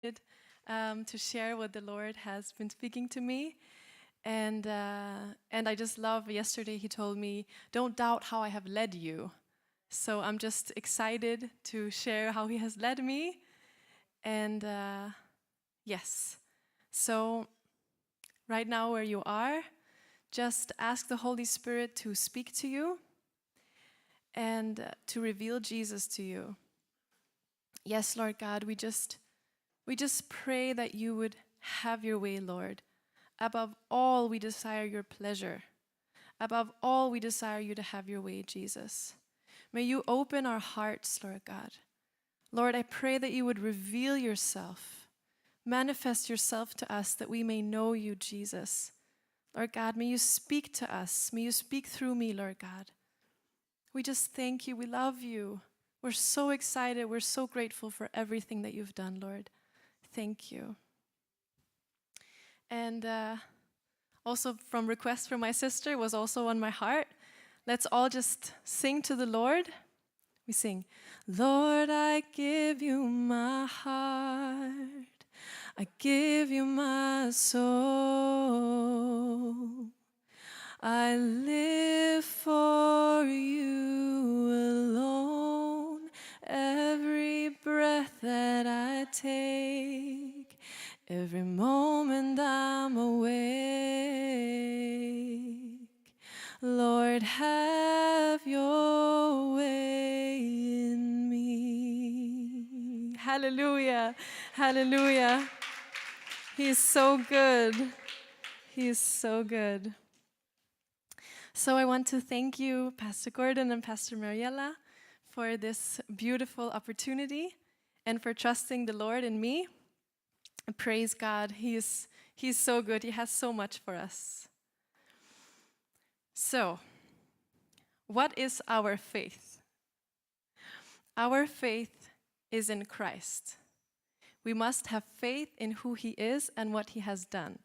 To share what the Lord has been speaking to me. And I just love, yesterday he told me, don't doubt how I have led you. So I'm just excited to share how he has led me. And yes, so right now where you are, just ask the Holy Spirit to speak to you and to reveal Jesus to you. Yes, Lord God, we just pray that you would have your way, Lord. Above all, we desire your pleasure. Above all, we desire you to have your way, Jesus. May you open our hearts, Lord God. Lord, I pray that you would reveal yourself, manifest yourself to us that we may know you, Jesus. Lord God, may you speak to us. May you speak through me, Lord God. We just thank you. We love you. We're so excited. We're so grateful for everything that you've done, Lord. Thank you. And also from requests from my sister was also on my heart. Let's all just sing to the Lord. We sing, Lord, I give you my heart. I give you my soul. I live for you alone. Every breath that I take, every moment I'm awake. Lord, have your way in me. Hallelujah, hallelujah. He is so good. He is so good. So I want to thank you, Pastor Gordon and Pastor Mariella, for this beautiful opportunity and for trusting the Lord in me. Praise God. He's so good. He has so much for us. So, what is our faith? Our faith is in Christ. We must have faith in who he is and what he has done.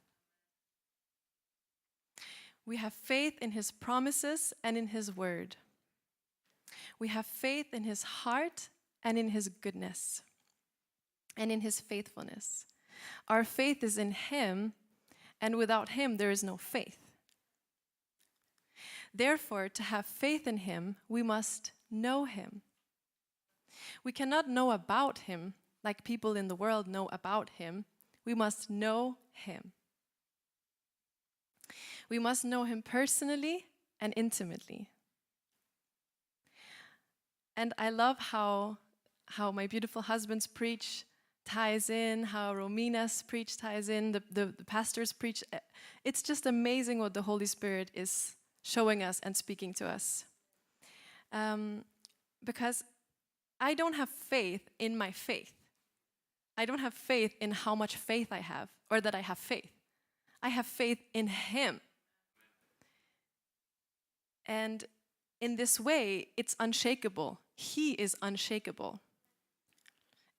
We have faith in his promises and in his word. We have faith in his heart and in his goodness and in his faithfulness. Our faith is in him, and without him there is no faith. Therefore, to have faith in him, we must know him. We cannot know about him like people in the world know about him. We must know him. We must know him personally and intimately. And I love how my beautiful husband's preach ties in, how Romina's preach ties in, the pastors preach. It's just amazing what the Holy Spirit is showing us and speaking to us. Because I don't have faith in my faith. I don't have faith in how much faith I have or that I have faith. I have faith in him. And in this way, it's unshakable. He is unshakable.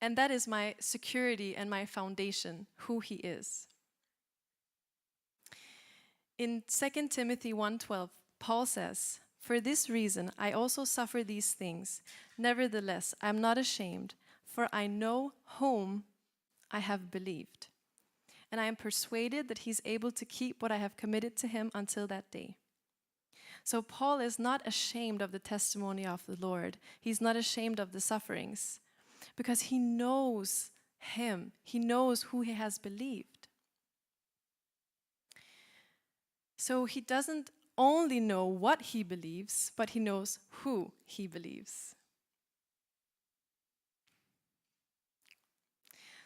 And that is my security and my foundation, who he is. In 2 Timothy 1:12, Paul says, "For this reason I also suffer these things. Nevertheless, I am not ashamed, for I know whom I have believed. And I am persuaded that he's able to keep what I have committed to him until that day." So Paul is not ashamed of the testimony of the Lord. He's not ashamed of the sufferings because he knows him. He knows who he has believed. So he doesn't only know what he believes, but he knows who he believes.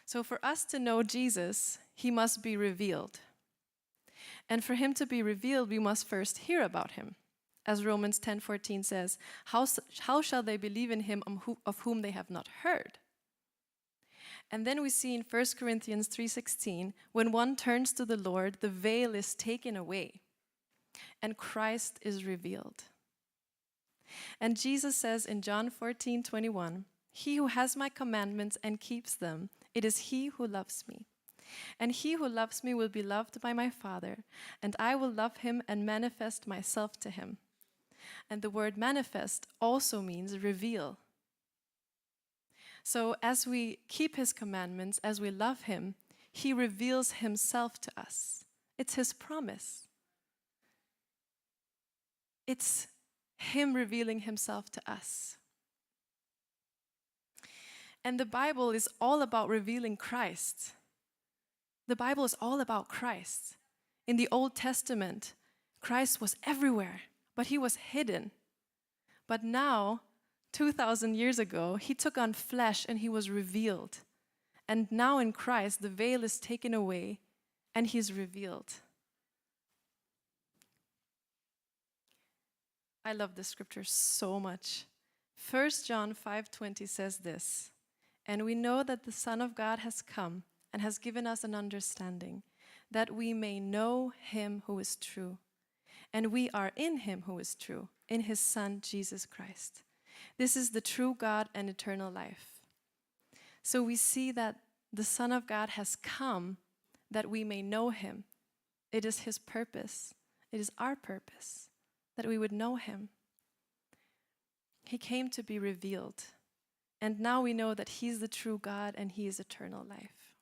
So for us to know Jesus, he must be revealed. And for him to be revealed, we must first hear about him. As Romans 10:14 says, how shall they believe in him of whom they have not heard? And then we see in 1 Corinthians 3:16, when one turns to the Lord, the veil is taken away, and Christ is revealed. And Jesus says in John 14:21, "He who has my commandments and keeps them, it is he who loves me. And he who loves me will be loved by my Father, and I will love him and manifest myself to him." And the word manifest also means reveal. So as we keep his commandments, as we love him, he reveals himself to us. It's his promise. It's him revealing himself to us. And the Bible is all about revealing Christ. The Bible is all about Christ. In the Old Testament, Christ was everywhere, but he was hidden. But now, 2,000 years ago, he took on flesh and he was revealed. And now in Christ, the veil is taken away and he's revealed. I love this scripture so much. 1 John 5:20 says this, "And we know that the Son of God has come and has given us an understanding, that we may know him who is true. And we are in him who is true, in his Son, Jesus Christ. This is the true God and eternal life." So we see that the Son of God has come that we may know him. It is his purpose. It is our purpose that we would know him. He came to be revealed. And now we know that he's the true God and he is eternal life.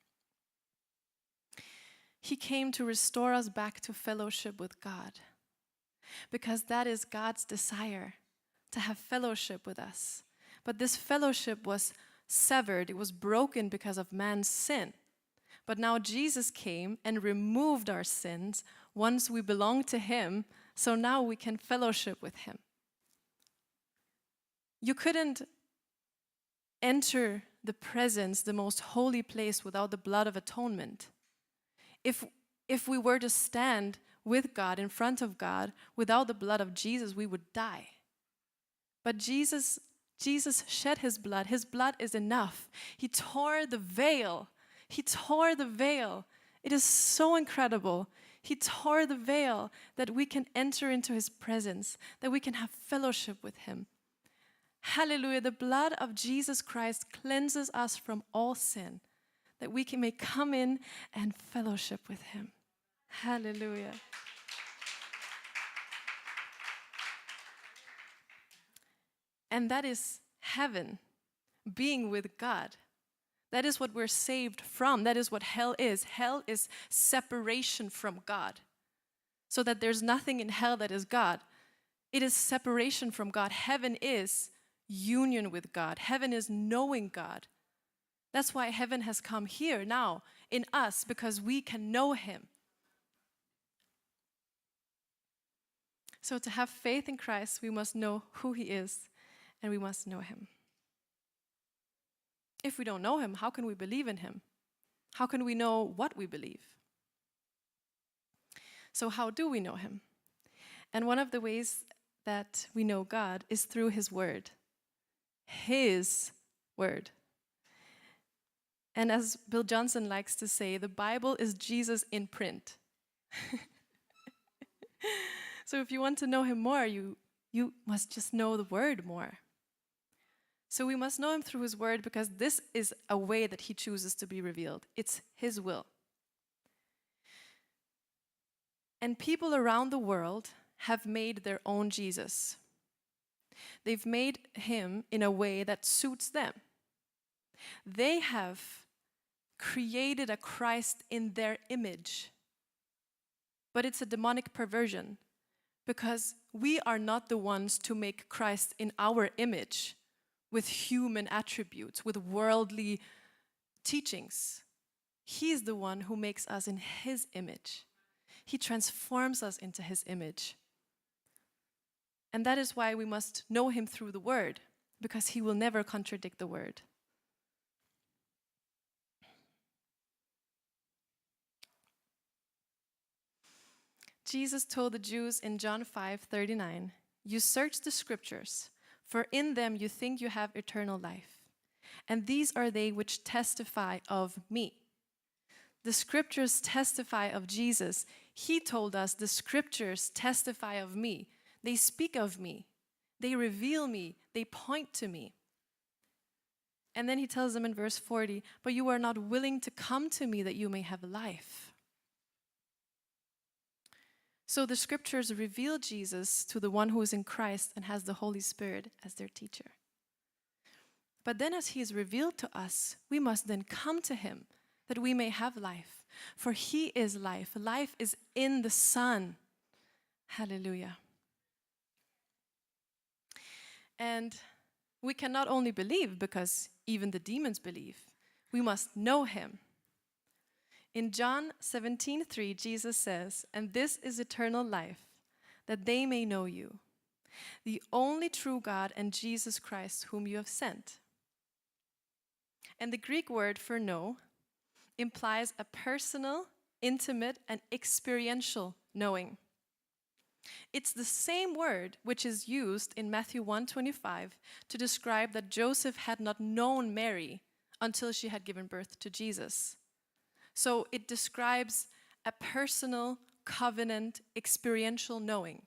He came to restore us back to fellowship with God, because that is God's desire, to have fellowship with us. But this fellowship was severed, it was broken because of man's sin. But now Jesus came and removed our sins once we belong to him, so now we can fellowship with him. You couldn't enter the presence, the most holy place, without the blood of atonement. If we were to stand with God, in front of God, without the blood of Jesus, we would die. But Jesus shed his blood. His blood is enough. He tore the veil. He tore the veil. It is so incredible. He tore the veil that we can enter into his presence, that we can have fellowship with him. Hallelujah. The blood of Jesus Christ cleanses us from all sin, that we may come in and fellowship with him. Hallelujah. And that is heaven, being with God. That is what we're saved from. That is what hell is. Hell is separation from God. So that there's nothing in hell that is God. It is separation from God. Heaven is union with God. Heaven is knowing God. That's why heaven has come here now in us, because we can know him. So to have faith in Christ, we must know who he is and we must know him. If we don't know him, how can we believe in him? How can we know what we believe? So how do we know him? And one of the ways that we know God is through his word. His word. And as Bill Johnson likes to say, the Bible is Jesus in print. So if you want to know him more, you must just know the word more. So we must know him through his word, because this is a way that he chooses to be revealed. It's his will. And people around the world have made their own Jesus. They've made him in a way that suits them. They have created a Christ in their image. But it's a demonic perversion, because we are not the ones to make Christ in our image with human attributes, with worldly teachings. He's the one who makes us in his image. He transforms us into his image. And that is why we must know him through the word, because he will never contradict the word. Jesus told the Jews in John 5:39, "You search the scriptures, for in them you think you have eternal life. And these are they which testify of me." The scriptures testify of Jesus. He told us, the scriptures testify of me. They speak of me. They reveal me. They point to me. And then he tells them in verse 40, "But you are not willing to come to me that you may have life." So the scriptures reveal Jesus to the one who is in Christ and has the Holy Spirit as their teacher. But then as he is revealed to us, we must then come to him that we may have life. For he is life. Life is in the Son. Hallelujah. And we can not only believe, because even the demons believe, we must know him. In John 17:3, Jesus says, "And this is eternal life, that they may know you, the only true God, and Jesus Christ, whom you have sent." And the Greek word for know implies a personal, intimate, and experiential knowing. It's the same word which is used in Matthew 1:25 to describe that Joseph had not known Mary until she had given birth to Jesus. So it describes a personal, covenant, experiential knowing.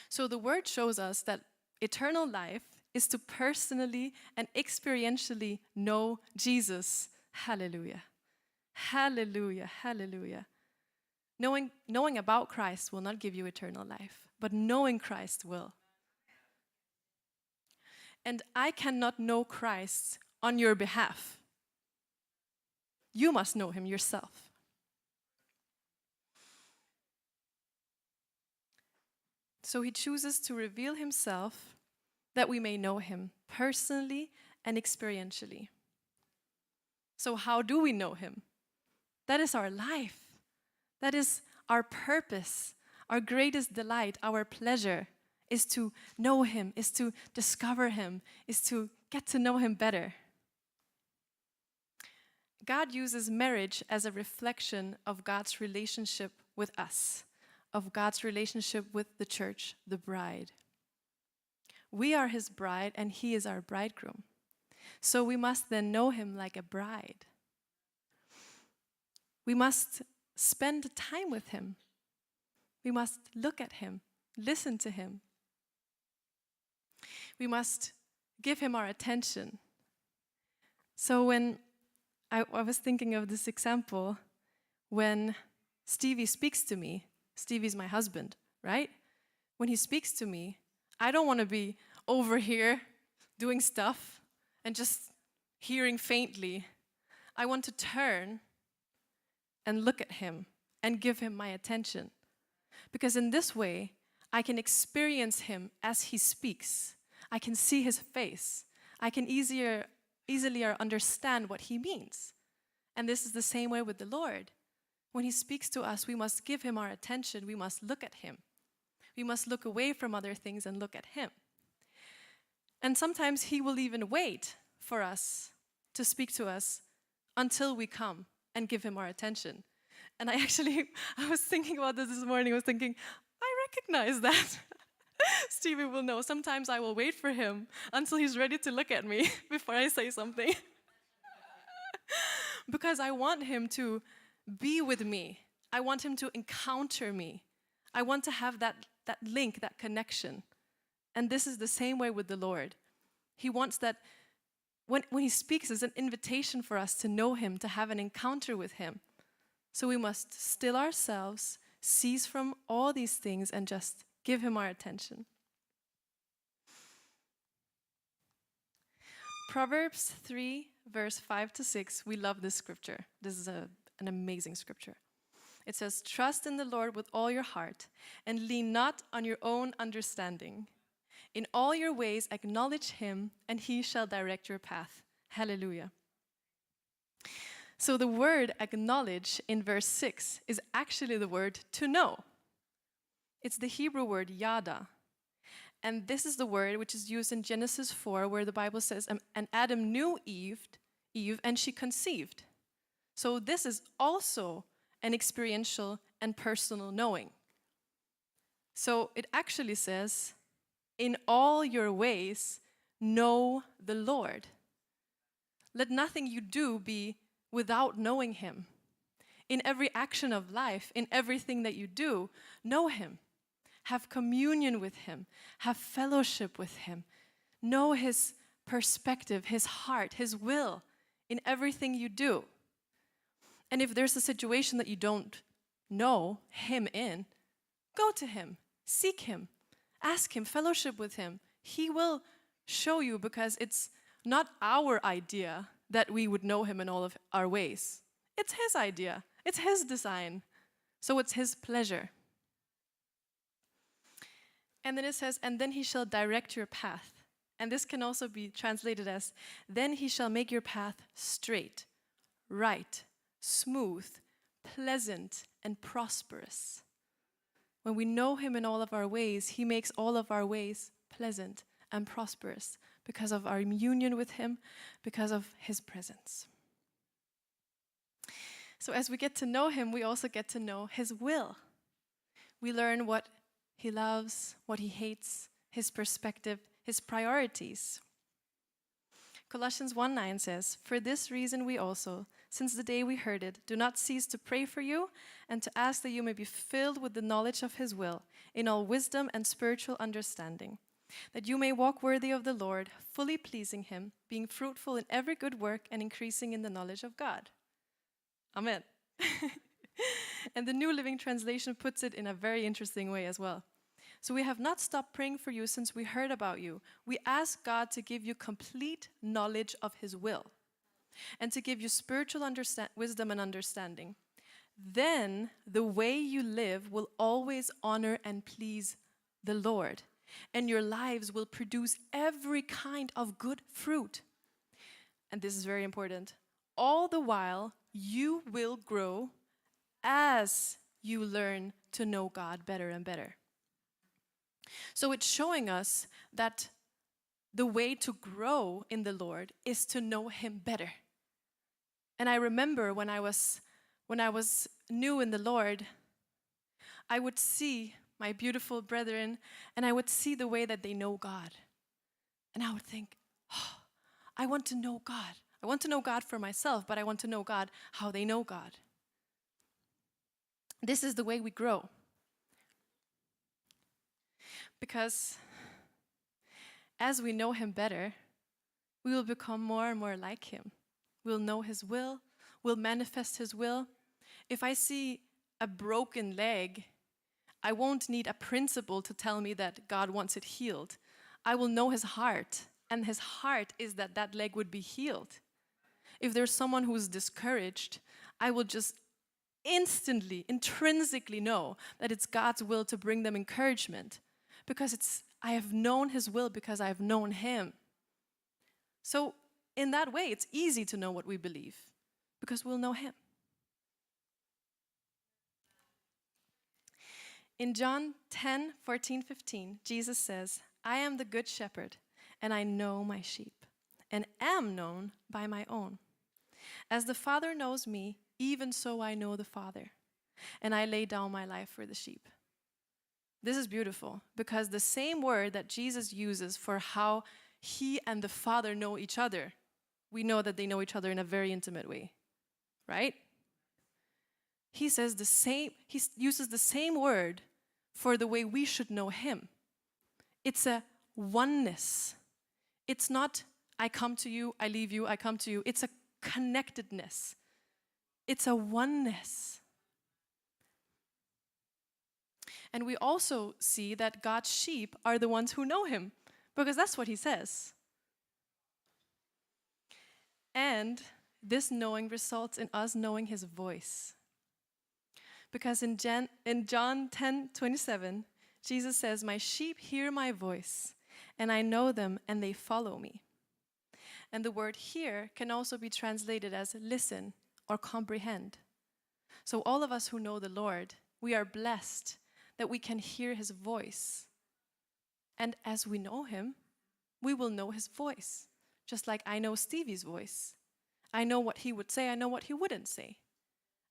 So the word shows us that eternal life is to personally and experientially know Jesus. Hallelujah. Hallelujah. Hallelujah. Knowing about Christ will not give you eternal life, but knowing Christ will. And I cannot know Christ on your behalf. You must know him yourself. So he chooses to reveal himself that we may know him personally and experientially. So how do we know him? That is our life. That is our purpose, our greatest delight, our pleasure is to know him, is to discover him, is to get to know him better. God uses marriage as a reflection of God's relationship with us, of God's relationship with the church, the bride. We are his bride and he is our bridegroom. So we must then know him like a bride. We must spend time with him. We must look at him, listen to him. We must give him our attention. So when I was thinking of this example, when Stevie speaks to me, Stevie's my husband, right? When he speaks to me, I don't want to be over here doing stuff and just hearing faintly. I want to turn and look at him and give him my attention. Because in this way, I can experience him as he speaks. I can see his face. I can easier understand what he means. And this is the same way with the Lord. When he speaks to us, we must give him our attention. We must look at him. We must look away from other things and look at him. And sometimes he will even wait for us to speak to us until we come and give him our attention. And I was thinking about this morning. I was thinking, I recognize that. Stevie will know. Sometimes I will wait for him until he's ready to look at me before I say something. Because I want him to be with me. I want him to encounter me. I want to have that link, that connection. And this is the same way with the Lord. He wants that when he speaks, it's an invitation for us to know him, to have an encounter with him. So we must still ourselves, cease from all these things, and just give him our attention. Proverbs 3, verse 5-6, we love this scripture. This is an amazing scripture. It says, "Trust in the Lord with all your heart, and lean not on your own understanding. In all your ways acknowledge him, and he shall direct your path." Hallelujah. So the word acknowledge in verse 6 is actually the word to know. It's the Hebrew word yada. And this is the word which is used in Genesis 4, where the Bible says, "And Adam knew Eve, and she conceived." So this is also an experiential and personal knowing. So it actually says, "In all your ways, know the Lord." Let nothing you do be without knowing him. In every action of life, in everything that you do, know him. Have communion with him. Have fellowship with him. Know his perspective, his heart, his will in everything you do. And if there's a situation that you don't know him in, go to him, seek him, ask him, fellowship with him. He will show you because it's not our idea that we would know him in all of our ways. It's his idea. It's his design. So it's his pleasure. And then it says, and then he shall direct your path. And this can also be translated as, then he shall make your path straight, right, smooth, pleasant, and prosperous. When we know him in all of our ways, he makes all of our ways pleasant and prosperous because of our union with him, because of his presence. So as we get to know him, we also get to know his will. We learn what he loves, what he hates, his perspective, his priorities. Colossians 1:9 says, for this reason we also, since the day we heard it, do not cease to pray for you and to ask that you may be filled with the knowledge of his will, in all wisdom and spiritual understanding, that you may walk worthy of the Lord, fully pleasing him, being fruitful in every good work and increasing in the knowledge of God. Amen. And the New Living Translation puts it in a very interesting way as well. So we have not stopped praying for you since we heard about you. We ask God to give you complete knowledge of his will and to give you spiritual wisdom and understanding. Then the way you live will always honor and please the Lord, and your lives will produce every kind of good fruit. And this is very important. All the while, you will grow as you learn to know God better and better. So it's showing us that the way to grow in the Lord is to know him better. And I remember when I was new in the Lord, I would see my beautiful brethren and I would see the way that they know God. And I would think, oh, I want to know God. I want to know God for myself, but I want to know God how they know God. This is the way we grow. Because as we know him better, we will become more and more like him. We'll know his will. We'll manifest his will. If I see a broken leg, I won't need a principle to tell me that God wants it healed. I will know his heart, and his heart is that that leg would be healed. If there's someone who's discouraged, I will just instantly, intrinsically know that it's God's will to bring them encouragement. Because I have known his will because I have known him. So in that way, it's easy to know what we believe because we'll know him. In John 10:14-15, Jesus says, I am the good shepherd, and I know my sheep, and am known by my own. As the Father knows me, even so I know the Father, and I lay down my life for the sheep. This is beautiful because the same word that Jesus uses for how he and the Father know each other, we know that they know each other in a very intimate way, right? He says he uses the same word for the way we should know him. It's a oneness. It's not, I come to you, I leave you, I come to you. It's a connectedness. It's a oneness. And we also see that God's sheep are the ones who know him, because that's what he says. And this knowing results in us knowing his voice. Because in John 10:27, Jesus says, my sheep hear my voice, and I know them, and they follow me. And the word hear can also be translated as listen or comprehend. So all of us who know the Lord, we are blessed that we can hear his voice. And as we know him, we will know his voice. Just like I know Stevie's voice. I know what he would say, I know what he wouldn't say.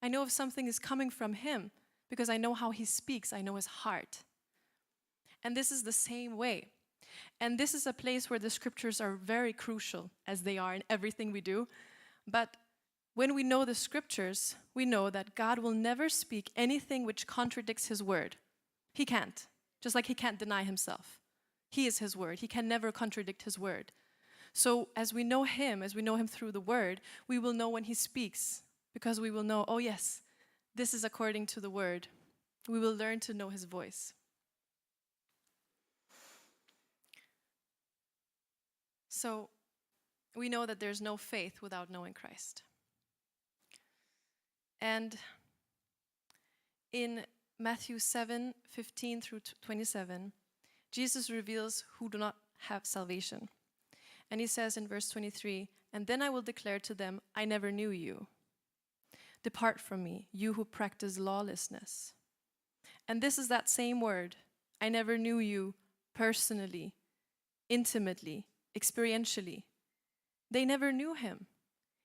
I know if something is coming from him because I know how he speaks, I know his heart. And this is the same way. And this is a place where the scriptures are very crucial, as they are in everything we do. But when we know the scriptures, we know that God will never speak anything which contradicts his word. He can't, just like he can't deny himself. He is his word. He can never contradict his word. So as we know him through the word, we will know when he speaks, because we will know, oh yes, this is according to the word. We will learn to know his voice. So we know that there's no faith without knowing Christ. And in Matthew 7:15 through 27, Jesus reveals who do not have salvation. And he says in verse 23, "And then I will declare to them, I never knew you. Depart from me, you who practice lawlessness." And this is that same word. I never knew you personally, intimately, experientially. They never knew him.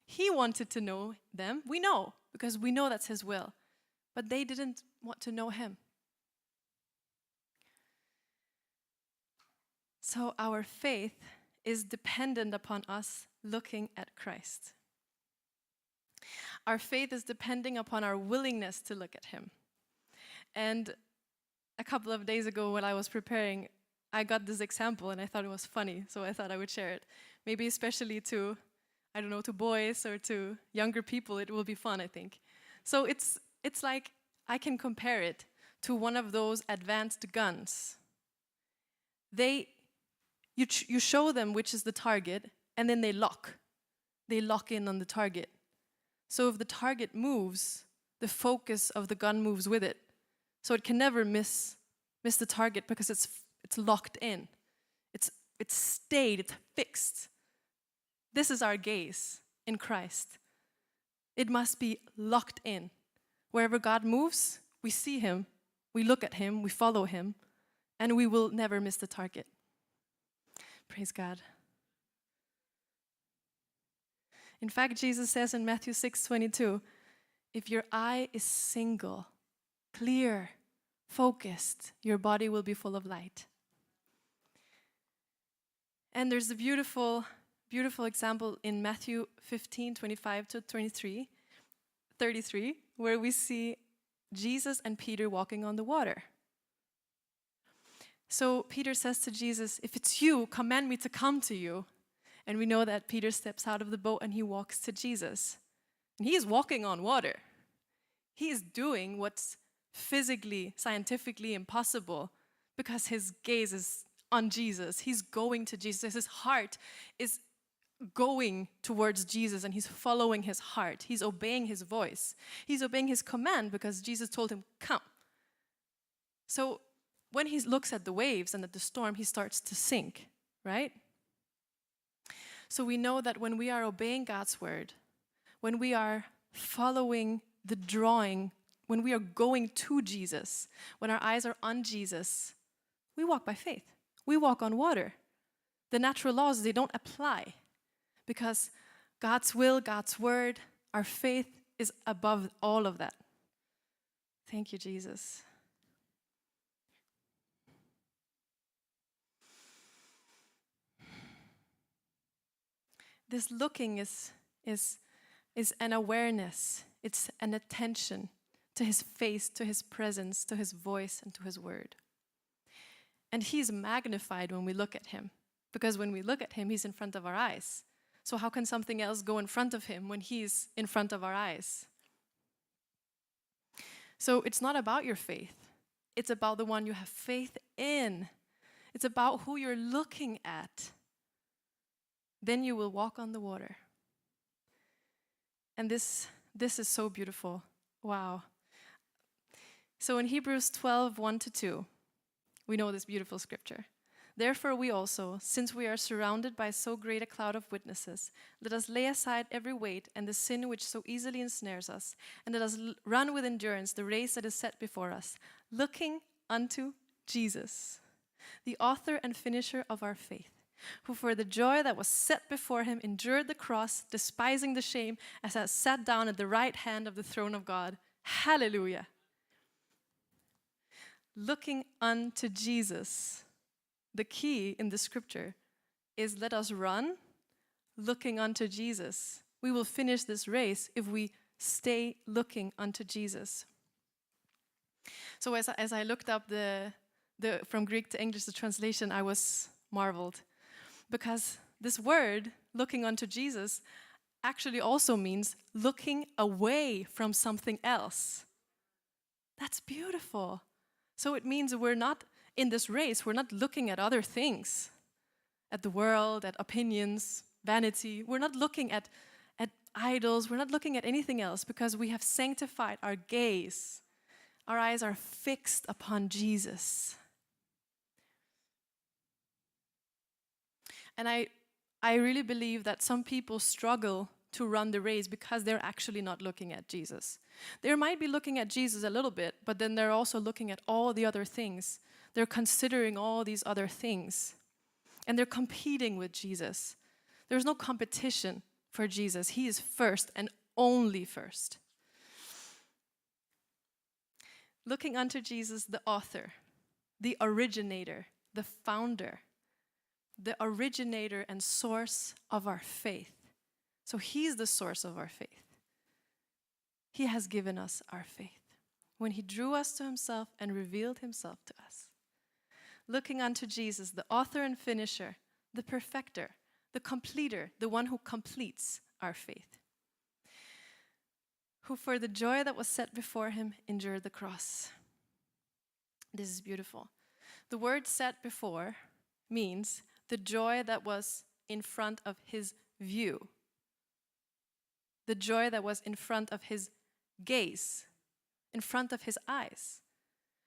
He wanted to know them. We know, because we know that's his will. But they didn't want to know him. So our faith is dependent upon us looking at Christ. Our faith is depending upon our willingness to look at him. And a couple of days ago when I was preparing, I got this example and I thought it was funny, so I thought I would share it. Maybe especially to, I don't know, to boys or to younger people, it will be fun, I think. So it's like, I can compare it to one of those advanced guns. You show them which is the target, and then they lock. They lock in on the target. So if the target moves, the focus of the gun moves with it. So it can never miss the target because it's locked in. It's stayed, it's fixed. This is our gaze in Christ. It must be locked in. Wherever God moves, we see him, we look at him, we follow him, and we will never miss the target. Praise God. In fact, Jesus says in Matthew 6:22, if your eye is single, clear, focused, your body will be full of light. And there's a beautiful, beautiful example in Matthew 15:25 to 33, where we see Jesus and Peter walking on the water. So Peter says to Jesus, if it's you, command me to come to you. And we know that Peter steps out of the boat and he walks to Jesus. And he is walking on water. He is doing what's physically, scientifically impossible because his gaze is on Jesus. He's going to Jesus. His heart is going towards Jesus and he's following his heart. He's obeying his voice. He's obeying his command because Jesus told him, come. So when he looks at the waves and at the storm, he starts to sink, right? So we know that when we are obeying God's word, when we are following the drawing, when we are going to Jesus, when our eyes are on Jesus, we walk by faith. We walk on water. The natural laws, they don't apply because God's will, God's word, our faith is above all of that. Thank you, Jesus. This looking is an awareness. It's an attention to his face, to his presence, to his voice, and to his word. And he's magnified when we look at him, because when we look at him, he's in front of our eyes. So how can something else go in front of him when he's in front of our eyes? So it's not about your faith. It's about the one you have faith in. It's about who you're looking at. Then you will walk on the water. And this is so beautiful. Wow. So in Hebrews 12:1-2, we know this beautiful scripture. Therefore we also, since we are surrounded by so great a cloud of witnesses, let us lay aside every weight and the sin which so easily ensnares us, and let us run with endurance the race that is set before us, looking unto Jesus, the author and finisher of our faith, who for the joy that was set before him endured the cross, despising the shame, as has sat down at the right hand of the throne of God. Hallelujah. Looking unto Jesus. The key in the scripture is let us run looking unto Jesus. We will finish this race if we stay looking unto Jesus. So as I looked up the from Greek to English, the translation, I was marveled. Because this word, looking unto Jesus, actually also means looking away from something else. That's beautiful. So it means we're not in this race, we're not looking at other things. at the world, at opinions, vanity. We're not looking at idols. We're not looking at anything else because we have sanctified our gaze. Our eyes are fixed upon Jesus. And I really believe that some people struggle to run the race because they're actually not looking at Jesus. They might be looking at Jesus a little bit, but then they're also looking at all the other things. They're considering all these other things. And they're competing with Jesus. There's no competition for Jesus. He is first and only first. Looking unto Jesus, the author, the originator, the founder, the originator and source of our faith. So he's the source of our faith. He has given us our faith when he drew us to himself and revealed himself to us. Looking unto Jesus, the author and finisher, the perfecter, the completer, the one who completes our faith, who for the joy that was set before him endured the cross. This is beautiful. The word set before means the joy that was in front of his view, the joy that was in front of his gaze, in front of his eyes.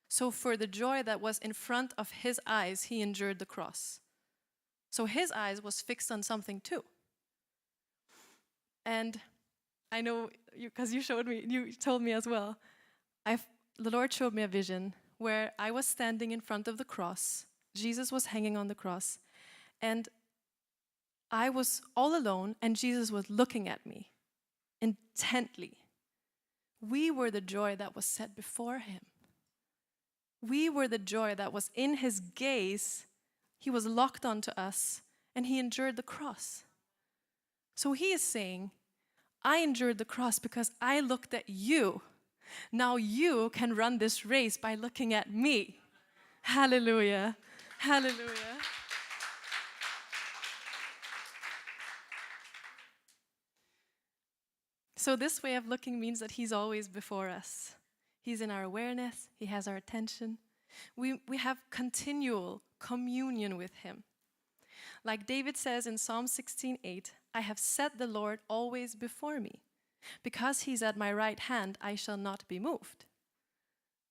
So for the joy that was in front of his eyes, he endured the cross. So his eyes was fixed on something too. And I know, because you told me as well, the Lord showed me a vision where I was standing in front of the cross. Jesus was hanging on the cross. And I was all alone, and Jesus was looking at me intently. We were the joy that was set before him. We were the joy that was in his gaze. He was locked onto us, and he endured the cross. So he is saying, I endured the cross because I looked at you. Now you can run this race by looking at me. Hallelujah. Hallelujah. So this way of looking means that he's always before us. He's in our awareness. He has our attention. We have continual communion with him. Like David says in Psalm 16:8, I have set the Lord always before me. Because he's at my right hand, I shall not be moved.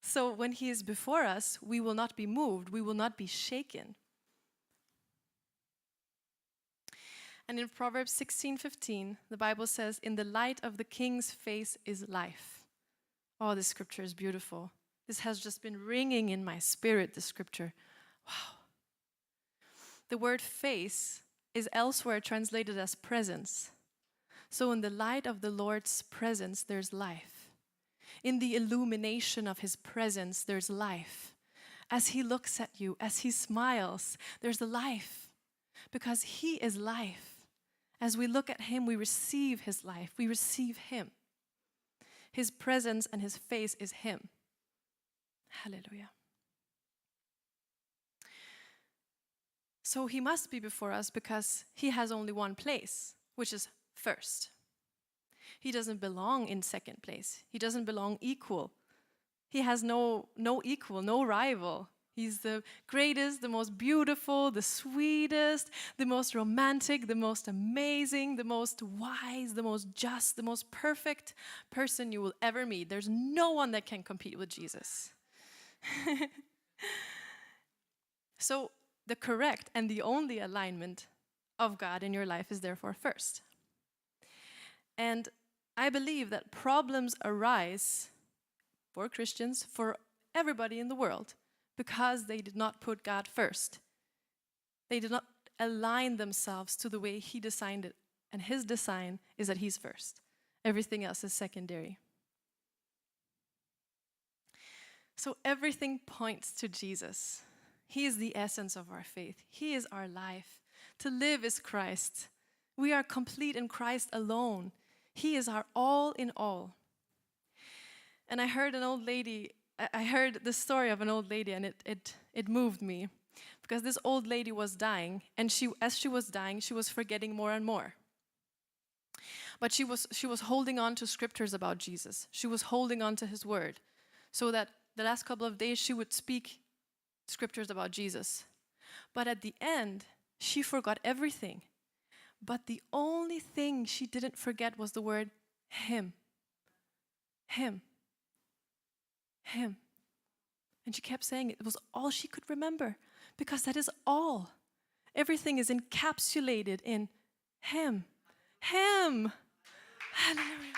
So when he is before us, we will not be moved. We will not be shaken. And in Proverbs 16:15, the Bible says, in the light of the king's face is life. Oh, this scripture is beautiful. This has just been ringing in my spirit, this scripture. Wow. The word face is elsewhere translated as presence. So in the light of the Lord's presence, there's life. In the illumination of his presence, there's life. As he looks at you, as he smiles, there's life. Because he is life. As we look at him, we receive his life. We receive him. His presence and his face is him. Hallelujah. So he must be before us because he has only one place, which is first. He doesn't belong in second place. He doesn't belong equal. He has no equal, no rival. He's the greatest, the most beautiful, the sweetest, the most romantic, the most amazing, the most wise, the most just, the most perfect person you will ever meet. There's no one that can compete with Jesus. So the correct and the only alignment of God in your life is therefore first. And I believe that problems arise for Christians, for everybody in the world, because they did not put God first. They did not align themselves to the way he designed it. And his design is that he's first. Everything else is secondary. So everything points to Jesus. He is the essence of our faith. He is our life. To live is Christ. We are complete in Christ alone. He is our all in all. And I heard the story of an old lady, and it moved me. Because this old lady was dying, and as she was dying, she was forgetting more and more. But she was holding on to scriptures about Jesus. She was holding on to his word. So that the last couple of days she would speak scriptures about Jesus. But at the end, She forgot everything. But the only thing she didn't forget was the word him. Him. Him. And she kept saying it. It was all she could remember, because that is all. Everything is encapsulated in him. Him. Hallelujah.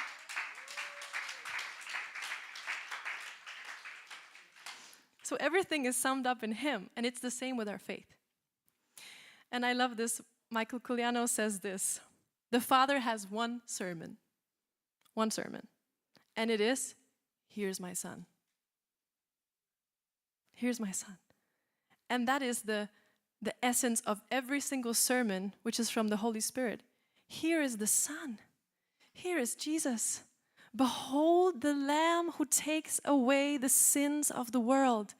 So everything is summed up in him, and it's the same with our faith. And I love this. Michael Culiano says this: the Father has one sermon, and it is, here's my son. Here's my son. And that is the essence of every single sermon, which is from the Holy Spirit. Here is the Son. Here is Jesus. Behold the Lamb who takes away the sins of the world.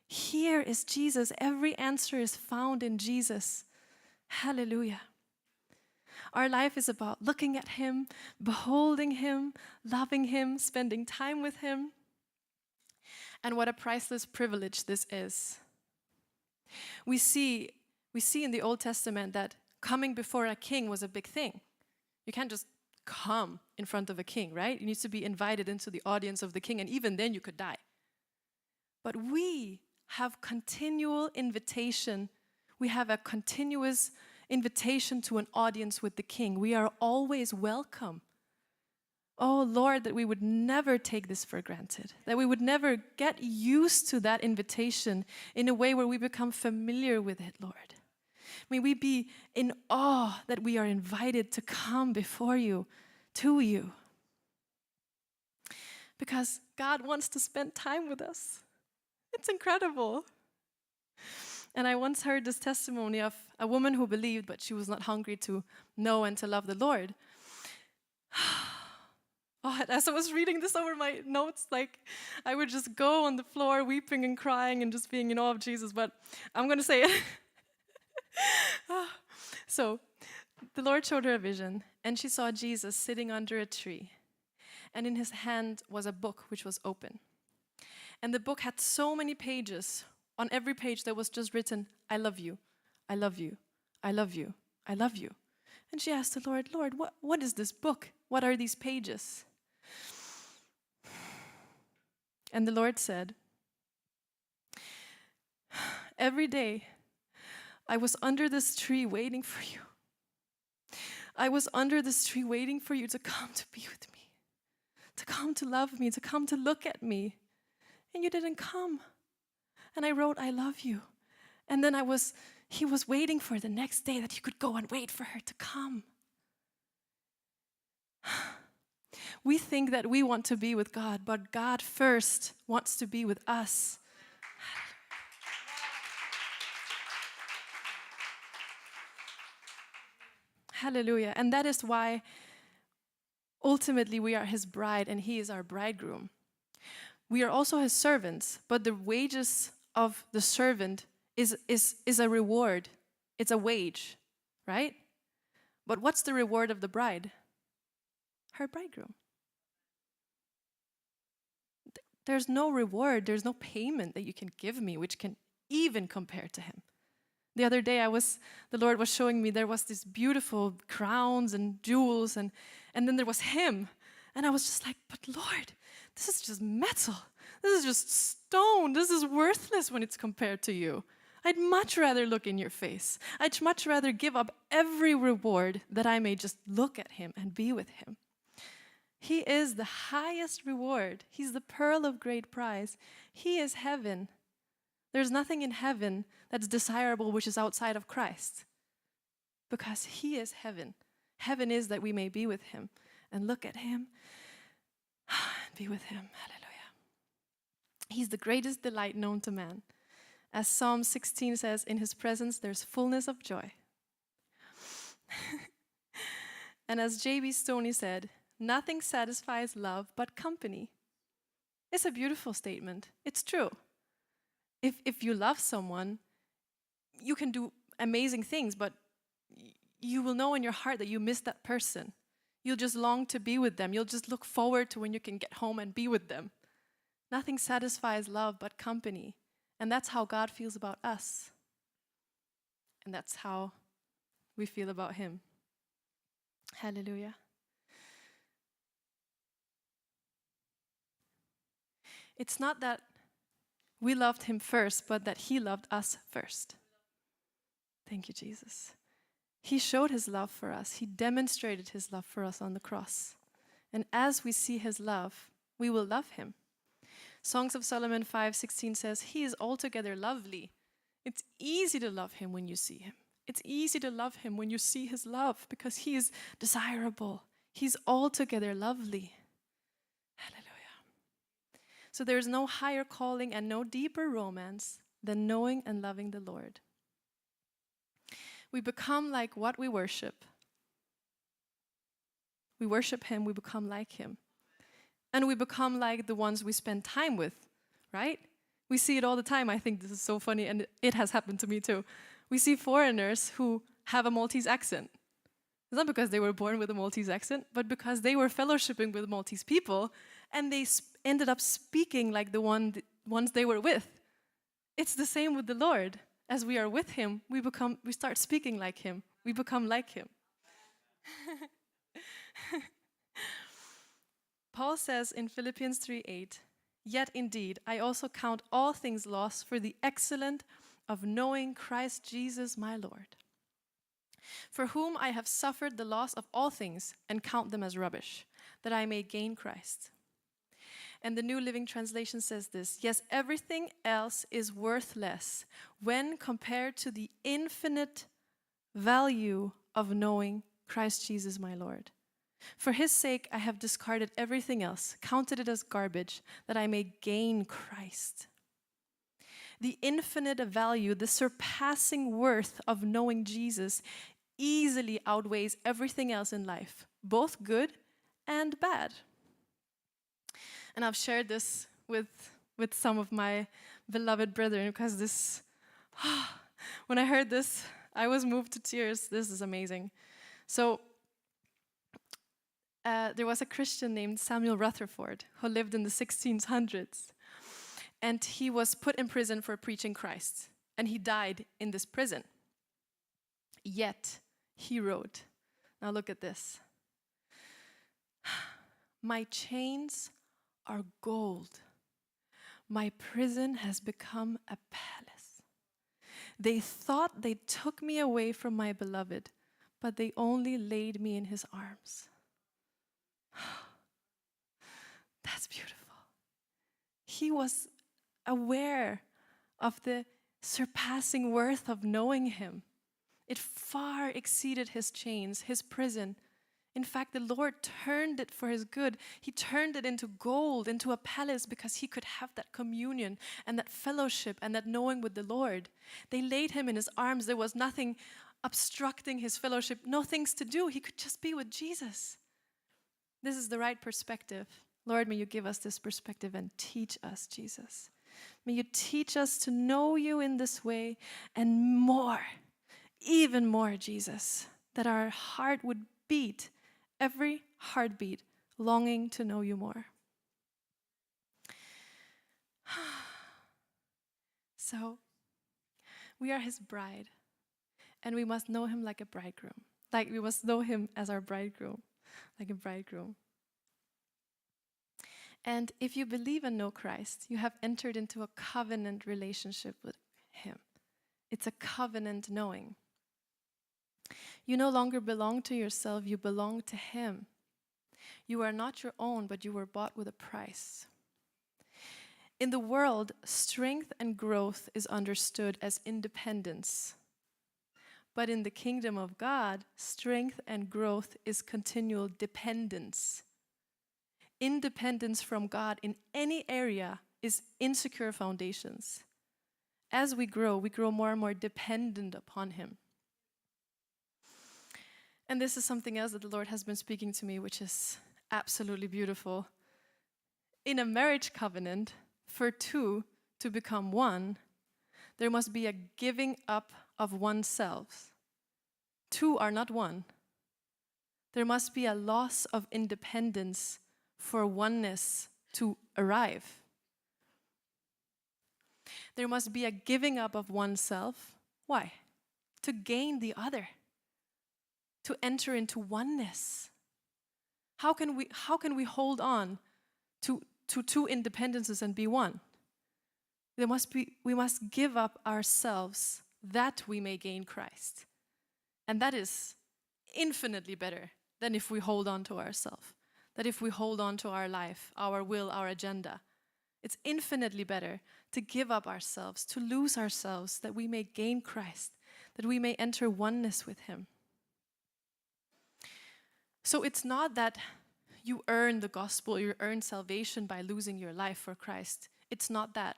Here is Jesus. Every answer is found in Jesus. Hallelujah. Our life is about looking at him, beholding him, loving him, spending time with him. And what a priceless privilege this is. We see in the Old Testament that coming before a king was a big thing. You can't just come in front of a king, right? You need to be invited into the audience of the king, and even then you could die. But we have continual invitation. We have a continuous invitation to an audience with the king. We are always welcome. Oh Lord, that we would never take this for granted, that we would never get used to that invitation in a way where we become familiar with it, Lord. May we be in awe that we are invited to come before you, to you. Because God wants to spend time with us. It's incredible. And I once heard this testimony of a woman who believed, but she was not hungry to know and to love the Lord. Oh, as I was reading this over my notes, like I would just go on the floor weeping and crying and just being in awe of Jesus, but I'm going to say it. So the Lord showed her a vision, and she saw Jesus sitting under a tree, and in his hand was a book which was open. And the book had so many pages. On every page there was just written, I love you, I love you, I love you, I love you. And she asked the Lord, Lord, what is this book? What are these pages? And the Lord said, every day I was under this tree waiting for you. I was under this tree waiting for you to come to be with me, to come to love me, to come to look at me. And you didn't come. And I wrote, I love you. And then he was waiting for the next day that you could go and wait for her to come. We think that we want to be with God, but God first wants to be with us. Hallelujah. And that is why ultimately we are his bride and he is our bridegroom. We are also his servants, but the wages of the servant is a reward. It's a wage, right? But what's the reward of the bride? Her bridegroom. There's no reward, there's no payment that you can give me which can even compare to him. The other day the Lord was showing me there was these beautiful crowns and jewels and then there was him. And I was just like, but Lord, this is just metal. This is just stone. This is worthless when it's compared to you. I'd much rather look in your face. I'd much rather give up every reward that I may just look at him and be with him. He is the highest reward. He's the pearl of great price. He is heaven. There's nothing in heaven that's desirable which is outside of Christ. Because he is heaven. Heaven is that we may be with him and look at him and be with him. Hallelujah. He's the greatest delight known to man. As Psalm 16 says, in his presence there's fullness of joy. And as J.B. Stoney said, nothing satisfies love but company. It's a beautiful statement. It's true. If you love someone, you can do amazing things, but you will know in your heart that you miss that person. You'll just long to be with them. You'll just look forward to when you can get home and be with them. Nothing satisfies love but company. And that's how God feels about us. And that's how we feel about him. Hallelujah. It's not that we loved him first, but that he loved us first. Thank you, Jesus. He showed his love for us. He demonstrated his love for us on the cross. And as we see his love, we will love him. Songs of Solomon 5:16 says, he is altogether lovely. It's easy to love him when you see him. It's easy to love him when you see his love because he is desirable. He's altogether lovely. Hallelujah. So there's no higher calling and no deeper romance than knowing and loving the Lord. We become like what we worship. We worship him, we become like him. And we become like the ones we spend time with, right? We see it all the time. I think this is so funny, and it has happened to me too. We see foreigners who have a Maltese accent. It's not because they were born with a Maltese accent, but because they were fellowshipping with Maltese people, and they ended up speaking like the ones they were with. It's the same with the Lord. As we are with him, we start speaking like him. We become like him. Paul says in Philippians 3:8, yet indeed, I also count all things lost for the excellence of knowing Christ Jesus my Lord, for whom I have suffered the loss of all things and count them as rubbish, that I may gain Christ. And the New Living Translation says this, yes, everything else is worthless when compared to the infinite value of knowing Christ Jesus my Lord. For his sake, I have discarded everything else, counted it as garbage, that I may gain Christ. The infinite value, the surpassing worth of knowing Jesus easily outweighs everything else in life, both good and bad. And I've shared this with some of my beloved brethren because when I heard this, I was moved to tears. This is amazing. So there was a Christian named Samuel Rutherford who lived in the 1600s. And he was put in prison for preaching Christ. And he died in this prison. Yet, he wrote, now look at this. My chains are gold. My prison has become a palace. They thought they took me away from my beloved, but they only laid me in his arms. That's beautiful. He was aware of the surpassing worth of knowing him. It far exceeded his chains, his prison. In fact, the Lord turned it for his good. He turned it into gold, into a palace, because he could have that communion and that fellowship and that knowing with the Lord. They laid him in his arms. There was nothing obstructing his fellowship, no things to do. He could just be with Jesus. This is the right perspective. Lord, may you give us this perspective and teach us, Jesus. May you teach us to know you in this way and more, even more, Jesus, that our heart would beat, every heartbeat, longing to know you more. So, we are his bride, and we must know him like a bridegroom. Like we must know him as our bridegroom, like a bridegroom. And if you believe and know Christ, you have entered into a covenant relationship with him. It's a covenant knowing. You no longer belong to yourself, you belong to him. You are not your own, but you were bought with a price. In the world, strength and growth is understood as independence. But in the kingdom of God, strength and growth is continual dependence. Independence from God in any area is insecure foundations. As we grow more and more dependent upon him. And this is something else that the Lord has been speaking to me, which is absolutely beautiful. In a marriage covenant, for two to become one, there must be a giving up of oneself. Two are not one. There must be a loss of independence for oneness to arrive. There must be a giving up of oneself. Why? to gain the other, to enter into oneness? How can we hold on to two independences and be one? We must give up ourselves that we may gain Christ. And that is infinitely better than if we hold on to ourselves, that if we hold on to our life, our will, our agenda. It's infinitely better to give up ourselves, to lose ourselves, that we may gain Christ, that we may enter oneness with him. So it's not that you earn the gospel, you earn salvation by losing your life for Christ. It's not that.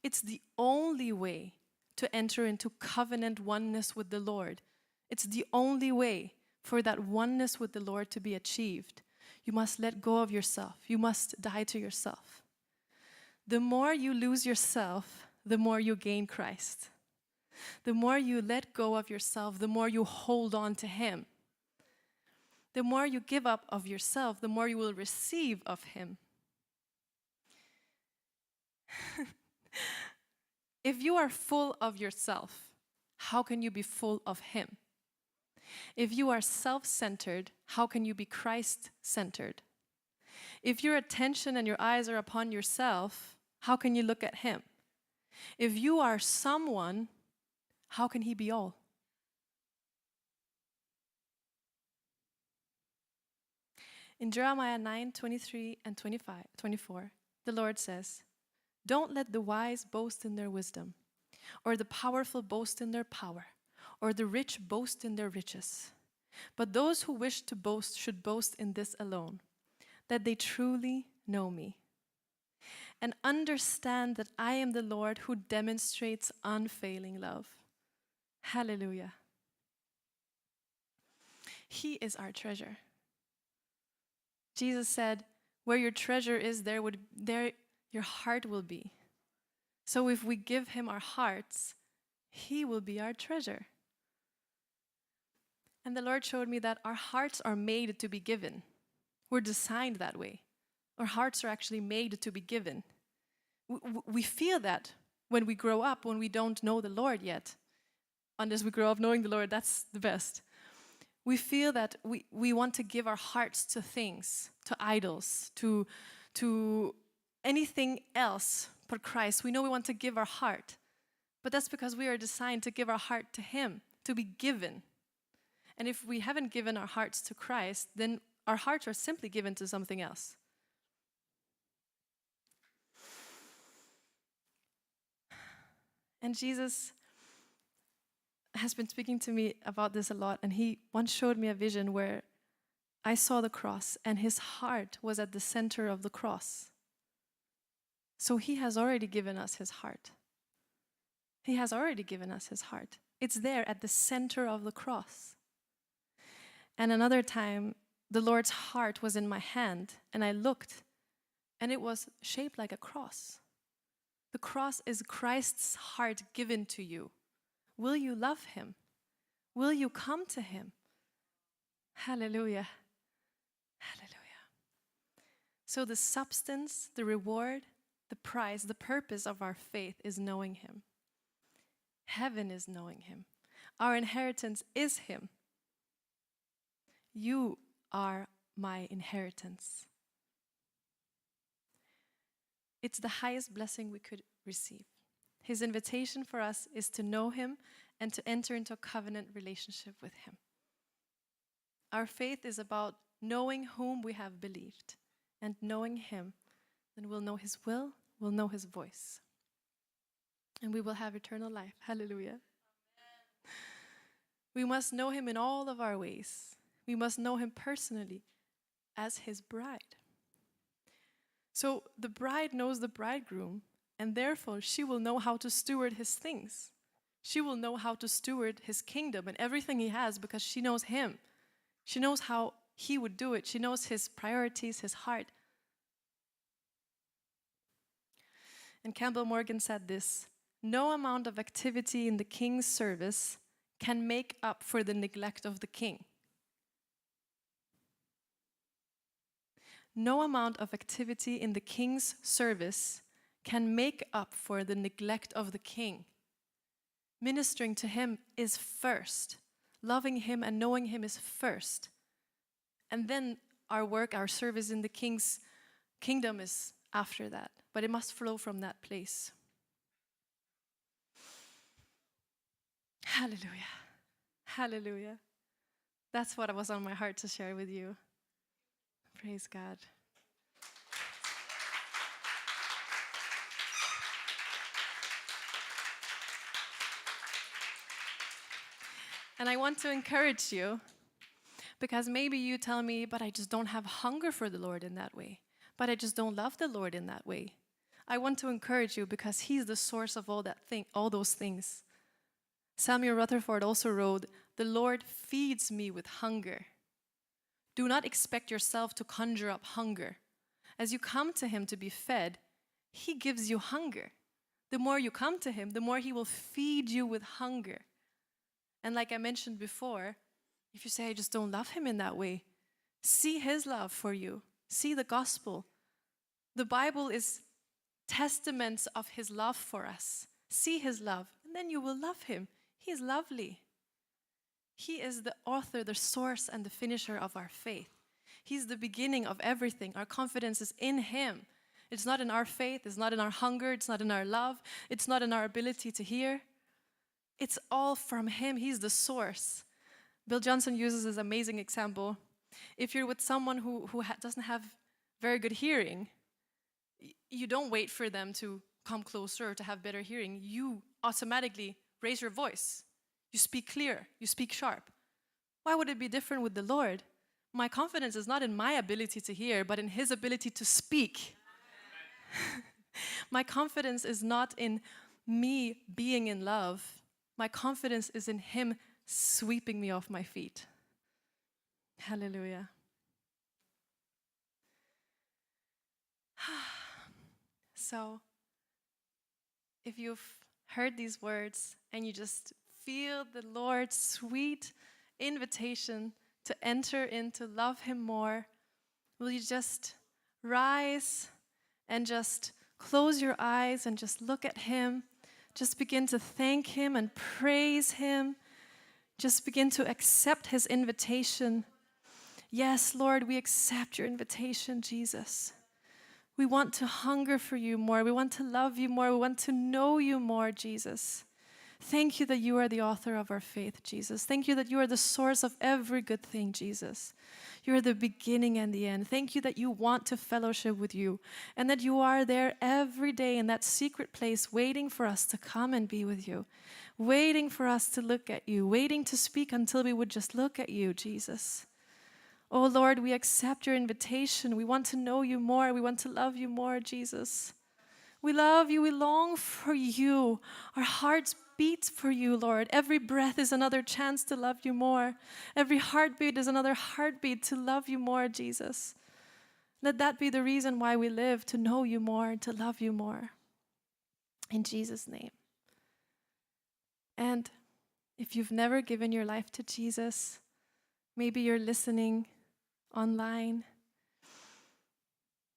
It's the only way to enter into covenant oneness with the Lord. It's the only way for that oneness with the Lord to be achieved. You must let go of yourself. You must die to yourself. The more you lose yourself, the more you gain Christ. The more you let go of yourself, the more you hold on to him. The more you give up of yourself, the more you will receive of him. If you are full of yourself, how can you be full of him? If you are self-centered, how can you be Christ-centered? If your attention and your eyes are upon yourself, how can you look at him? If you are someone, how can he be all? In Jeremiah 9:23 and 24, the Lord says, "Don't let the wise boast in their wisdom, or the powerful boast in their power, or the rich boast in their riches. But those who wish to boast should boast in this alone, that they truly know me, and understand that I am the Lord who demonstrates unfailing love." Hallelujah. He is our treasure. Jesus said, "Where your treasure is, there your heart will be." So if we give him our hearts, he will be our treasure. And the Lord showed me that our hearts are made to be given. We're designed that way. Our hearts are actually made to be given. We feel that when we grow up, when we don't know the Lord yet. Unless we grow up knowing the Lord, that's the best. We feel that we want to give our hearts to things, to idols, to anything else but Christ. We know we want to give our heart. But that's because we are designed to give our heart to him, to be given. And if we haven't given our hearts to Christ, then our hearts are simply given to something else. And Jesus has been speaking to me about this a lot, and he once showed me a vision where I saw the cross, and his heart was at the center of the cross. So he has already given us his heart. He has already given us his heart. It's there at the center of the cross. And another time, the Lord's heart was in my hand, and I looked, and it was shaped like a cross. The cross is Christ's heart given to you. Will you love him? Will you come to him? Hallelujah. Hallelujah. So the substance, the reward, the prize, the purpose of our faith is knowing him. Heaven is knowing him. Our inheritance is him. You are my inheritance. It's the highest blessing we could receive. His invitation for us is to know him and to enter into a covenant relationship with him. Our faith is about knowing whom we have believed, and knowing him, then we'll know his will, we'll know his voice, and we will have eternal life. Hallelujah. Amen. We must know him in all of our ways. We must know him personally as his bride. So the bride knows the bridegroom, and therefore she will know how to steward his things. She will know how to steward his kingdom and everything he has, because she knows him. She knows how he would do it. She knows his priorities, his heart. And Campbell Morgan said this: "No amount of activity in the king's service can make up for the neglect of the king." No amount of activity in the king's service can make up for the neglect of the king. Ministering to him is first. Loving him and knowing him is first. And then our work, our service in the King's kingdom is after that. But it must flow from that place. Hallelujah. Hallelujah. That's what was on my heart to share with you. Praise God. And I want to encourage you, because maybe you tell me, but I just don't have hunger for the Lord in that way. But I just don't love the Lord in that way. I want to encourage you because he's the source of all those things. Samuel Rutherford also wrote, "The Lord feeds me with hunger." Do not expect yourself to conjure up hunger. As you come to him to be fed, he gives you hunger. The more you come to him, the more he will feed you with hunger. And like I mentioned before, if you say, I just don't love him in that way, see his love for you. See the gospel. The Bible is testaments of his love for us. See his love, and then you will love him. He is lovely. He is the author, the source, and the finisher of our faith. He's the beginning of everything. Our confidence is in him. It's not in our faith. It's not in our hunger. It's not in our love. It's not in our ability to hear. It's all from him. He's the source. Bill Johnson uses this amazing example. If you're with someone who doesn't have very good hearing, you don't wait for them to come closer or to have better hearing. You automatically raise your voice. You speak clear. You speak sharp. Why would it be different with the Lord? My confidence is not in my ability to hear, but in his ability to speak. My confidence is not in me being in love. My confidence is in him sweeping me off my feet. Hallelujah. So, if you've heard these words and you just feel the Lord's sweet invitation to enter in, to love him more, will you just rise and just close your eyes and just look at him? Just begin to thank him and praise him. Just begin to accept his invitation. Yes, Lord, we accept your invitation, Jesus. We want to hunger for you more. We want to love you more. We want to know you more, Jesus. Thank you that you are the author of our faith, Jesus. Thank you that you are the source of every good thing, Jesus. You are the beginning and the end. Thank you that you want to fellowship with you and that you are there every day in that secret place waiting for us to come and be with you, waiting for us to look at you, waiting to speak until we would just look at you, Jesus. Oh, Lord, we accept your invitation. We want to know you more. We want to love you more, Jesus. We love you. We long for you. Our hearts beat for you, Lord. Every breath is another chance to love you more. Every heartbeat is another heartbeat to love you more, Jesus. Let that be the reason why we live, to know you more, to love you more. In Jesus' name. And if you've never given your life to Jesus, maybe you're listening online,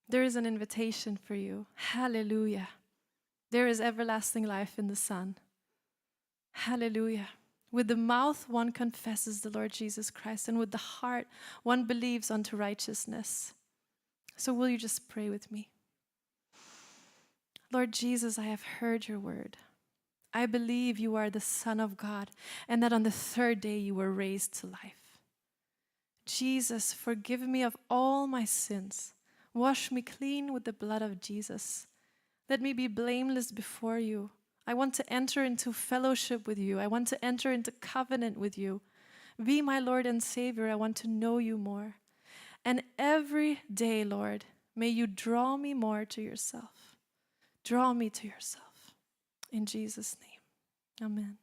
there is an invitation for you. Hallelujah. There is everlasting life in the Son. Hallelujah. With the mouth one confesses the Lord Jesus Christ, and with the heart one believes unto righteousness. So will you just pray with me? Lord Jesus, I have heard your word. I believe you are the Son of God, and that on the third day you were raised to life. Jesus, forgive me of all my sins. Wash me clean with the blood of Jesus. Let me be blameless before you. I want to enter into fellowship with you. I want to enter into covenant with you. Be my Lord and Savior. I want to know you more. And every day, Lord, may you draw me more to yourself. Draw me to yourself. In Jesus' name, amen.